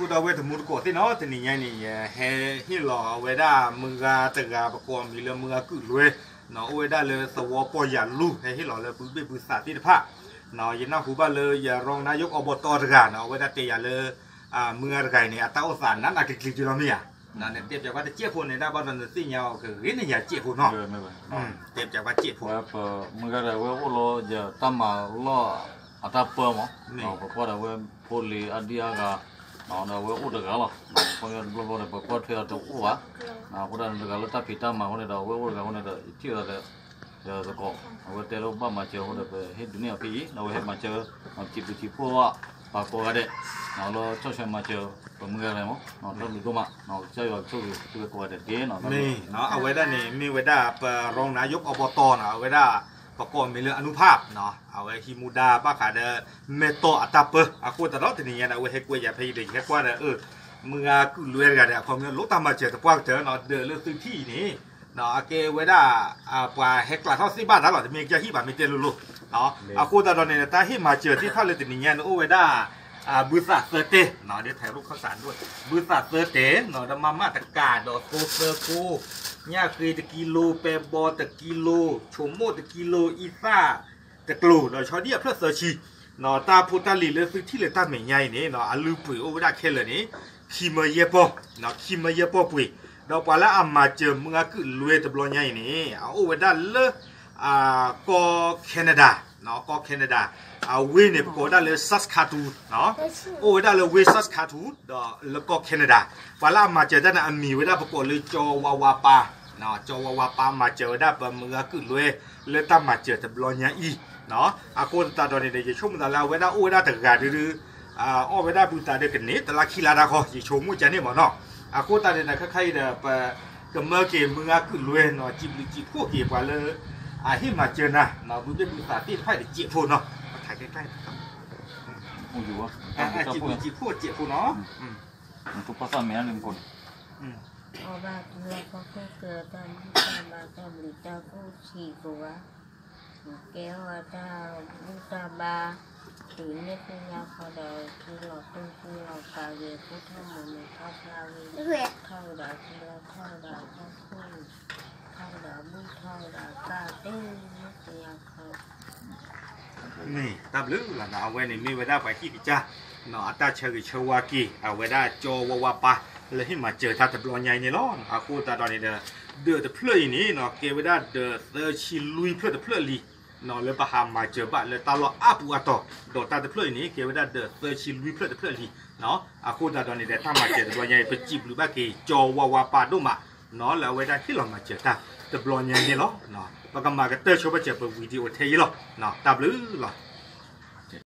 ဒီပုၢ်ဝဲၢ်တံၤသကိးသ့ၣ်နီၤ, တနံၤညါန့ၣ် ယဟဲဟ့ၣ်လီၤအဝဲဒၣ်မုၢ်ဂၤတဂၤ ပကိးအမံၤလၢမုၢ်ဂၤကုၣ်လွဲ, အိၣ်ဝဲဒၣ်လၢသဝီပီၢ်ယၤလူၢ်, ဟဲဟ့ၣ်လီၤလၢဘုဘ့ၣ်ဘုသးသ့ၣ်တဖၣ်, ယနၢ်ဟူဘၣ်လၢယ ရင်းနားရုပ် အဘီတီတဂၤန့ၣ် အဝဲဒၣ်တဲယၤလၢ မုၢ်ဂၤတဂၤအံၤန့ၣ် အတၢ်အိၣ်သးနးနးကျံၤကျံၤက့လီၤမ့ၢ်ဧါ, နတဲပၠးကွၢ်တစဲးဖိန့ၣ် တၢ်ဘၣ်ဒီးနသ့ၣ်ညါအီၤကဂ့ၤန့ၢ်ယၤစဲးဖိနီၤ, တဲပၠးကွၢ်စဲးဖိ, မုၢ်ဂၤတဂၤဝဲအိၣ်လီၤယတၢ်မၤလီၢ်အတၢ်ပၢမး, ပကွၢ်ဒီးဝဲဖိလံၤအဒံၣ်အါဂၤ, ဒီးဝဲအိၣ်တဂၤလီၤ, ခီတဘျီဘျီဒီး ပကွၢ်ထွဲအီၤတအိၣ်ဘၣ်, အဃိသတးန့ၣ်တဂၤလၢတၢ်ဖံးတၢ်မၤအဃိန့ၣ်ဒီး အဝဲအိၣ်တဂၤအဃိန့ၣ်ဒီး ယထံၣ်အီၤဒီး ယသကိး, အဝဲတဲလၢဘၣ်မၤစၢၤအဃိဒီး ပဟ့ၣ်ဒုးန့ၢ်အီၤဖဲအံၤ, ဒီးဝဲဟဲမၤစၢၤ စံးဘျုးစံးဖှိၣ်ဘၣ် ပှၤကိးဂၤဒဲး, လၢဆီၣ်ထွဲမၤစၢၤ ပမုၢ်ဂၤတဂၤမး, တၢ်ဘျုးဒိၣ်မး, ကစၢ်ယွၤကဆိၣ်ဂ့ၤသုဝဲကိးဂၤဒဲးတက့ၢ်နီၤ, အဝဲဒၣ်န့ၣ် မ့ၢ်ဝဲဒၣ်ပ ရင်းနားရုပ် အဘီတီနီၤ, အဝဲဒၣ် ပကိးအမံၤလၢအနူဖၣ်, အဝဲဟံးမူဒါဘၣ်ဃးဒီး မဲၢ်တီၢ်အတၢ်ပၢ, အဃိသတးဒီးတနံၤညါန့ၣ် အဝဲဟဲကွဲယၤဖဲအံၤဒီး ယဟဲကွၢ်ဒီး မုၢ်ဂၤကုၣ်လွဲတဂၤဒီး အခီပညီလိၣ်တၢ်မၤစၢၤသပှၢ်ကတၢၢ်နီၤ, ဒၢးလၢသုထံၣ်အံၤန့ၣ် အကဲဝဲဒၣ် ပှၤဟဲကျးထီၣ်သ့ၣ်ဘၣ်တၢ်လီၤ, တမ့ၢ်ကစၢ်ဟံၣ်ဘၣ် မ့ၢ်တဲလိၤလိၤ, အဃိသတးဒီးန့ၣ် တၢ်ဟ့ၣ်မၤစၢၤသ့ၣ်တဖၣ်လၢတနံၤညါန့ၣ် အိၣ်ဝဲဒၣ် ဘုသးသၢတဲာ်, ဒ်ထံရူၢ်ကီၢ်ဆၣ်ဒိၣ်, ဘုသးသၢတဲာ်နီၤ, ဒီးမးမးတကး ဒီးသိသၢကိ, ညၣ်ဃ့တကံလိ, ပဲဘီတကံလိ, ဆိမိၣ်တကံလိ, အံသၣ်တကျိၤ, ဒီးဆီဒံၣ်အဖျၢၣ်သၢဆံ, တၢ်ဖိတၢ်လံၤလၢသုထံၣ်လၢတၢ်မဲာ်ညါအံၤန့ၣ် အလုၢ်ပှ့ၤအိၣ်ဝဲဒၣ်ခဲလၢာ်န့ၣ် ခံမၢယဲၢ်ပီၢ်, ခံမၢယဲၢ်ပီၢ်ပှ့ၤ, ဒီးပှၤလၢအမၤစၢၤမုၢ်ဂၤကုၣ်လွဲတဘျီညါအံၤန့ၣ် အအိၣ်ဝဲဒၣ်လၢ ကီၢ် Canada, ကီၢ် Canada, အဝ့ၢ်န့ၣ် ပကိးဝဲဒၣ်လၢ Saskatoon, အိၣ်ဝဲဒၣ်လၢဝ့ၢ် Saskatoon ဒီးလၢကီၢ် Canada, ပှၤလၢအမၤစၢၤတၢ်န့ၣ် အမံၤဝဲဒၣ်ပကိးလၢ ကၠီဝါဝါပၢ်, ကၠီဝါဝါပၢ်မၤစၢၤဝဲဒၣ်ပမုၢ်ဂၤကုၣ်လွဲ လၢတၢ်မၤစၢၤတဘျီညါအံၤ, အဃိသတးဒီးန့ၣ်ဒီး ယဆိကမိၣ်သးလၢအဝဲဒၣ်အိၣ်ဝဲဒၣ်တဂၤဒုဒု အီၣ်ဝဲဒၣ်ဘုသးဒီးကန့ၢ် တလါခံလါတၢ်ဃီ ယဆိကမိၣ်ကန့ၣ်မ့ၢ်နီၤ, အဃိသတးန့ၣ်ဒီး ခဲခါအံၤဒီး ပကမၢက့ၤမုၢ်ဂၤကုၣ်လွဲနီၤ, စံးဘျုးစံးဖှိၣ်က့ၤပှၤလၢ အဟ့ၣ်မၤစၢၤနၤ, ဘုဘ့ၣ်ဘုသးသ့ၣ်တဖၣ်အံၤတစဲးဖိနီၤ, စံးဘျုးစံးဖှိၣ်စဲးဖိနီၤ, အီၣ်ဘၣ်လၢပှၤခိၣ်ကၢ တၢ်ဘူၣ်တၢ်ဘါ တၢ်ဘျုးတၢ်ဖှိၣ်စံးကိးဂၤ, ကဲထီၣ်တၢ်ဘူၣ်တၢ်ဘါ, တုၤန့ၢ်သ့ၣ်ညါခီဒီး ထံလီၤတူၢ်သံလီၤပာ်ဂ့ၤ ကူၣ်ထီၣ်မုာ်မုာ်ထီၣ်ဖျါဂ့ၤ, ထီၣ်ကဒီးထံလီၤထီၣ်ကဒီးတၢ်ခိၣ်, ထီၣ်ကဒီးဘူၣ်ထီၣ်ကဒီးတၢ်သ့ၣ်ညါခီ မ့ၢ်တၢ်ဘျုးလီၤနီၤ, အဝဲန့ၣ်မ့ၢ်ဝဲဒၣ်ပှၤဟံၣ်ကစၢ်နီၤ, အတၢ်ဆၢဂ့ၤဆၢဝါက့ၤ အဝဲဒၣ်ကၠီဝါဝါပၢ် လၢဟ့ၣ်မၤစၢၤတၢ်တဘျီညါအံၤန့ၣ်လီၤ. အဃိသတးဒီးန့ၣ်ဒီး ဒၢးတဖျၢၣ်အံၤန့ၣ်နီၤ ကဲဝဲဒၣ်ဒၢးသၢဆံလွံၢ်ဖျၢၣ်တဖျၢၣ်လံနီၤ, လၢပဟးမၤစၢၤဘၣ်လၢတၢ်လီၢ်အါပူၤအါတီၤ, ဒီးတၢ်တဖျၢၣ်အံၤန့ၣ် ကဲဝဲဒၣ်ဒၢးသၢဆံလွံၢ်ဖျၢၣ်တဖျၢၣ်လံနီၤ. အဃိသတးဒီးန့ၣ်ဒီး တၢ်မၤစၢၤတဘျီညါအံၤ ပစံးဘျုးဘၣ်က့ၤ ကၠီဝါဝါပၢ်ဒိၣ်မးနီၤ, လၢအဝဲဒၣ်ဟ့ၣ်လီၤမၤစၢၤတၢ်တဘျီညါအံၤန့ၣ်လီၤ. ပကမၤကတၢၢ်ဆိပာ်စၢၤပ video ထဲအံၤလီၤ. တၢ်ဘျုးလီၤ.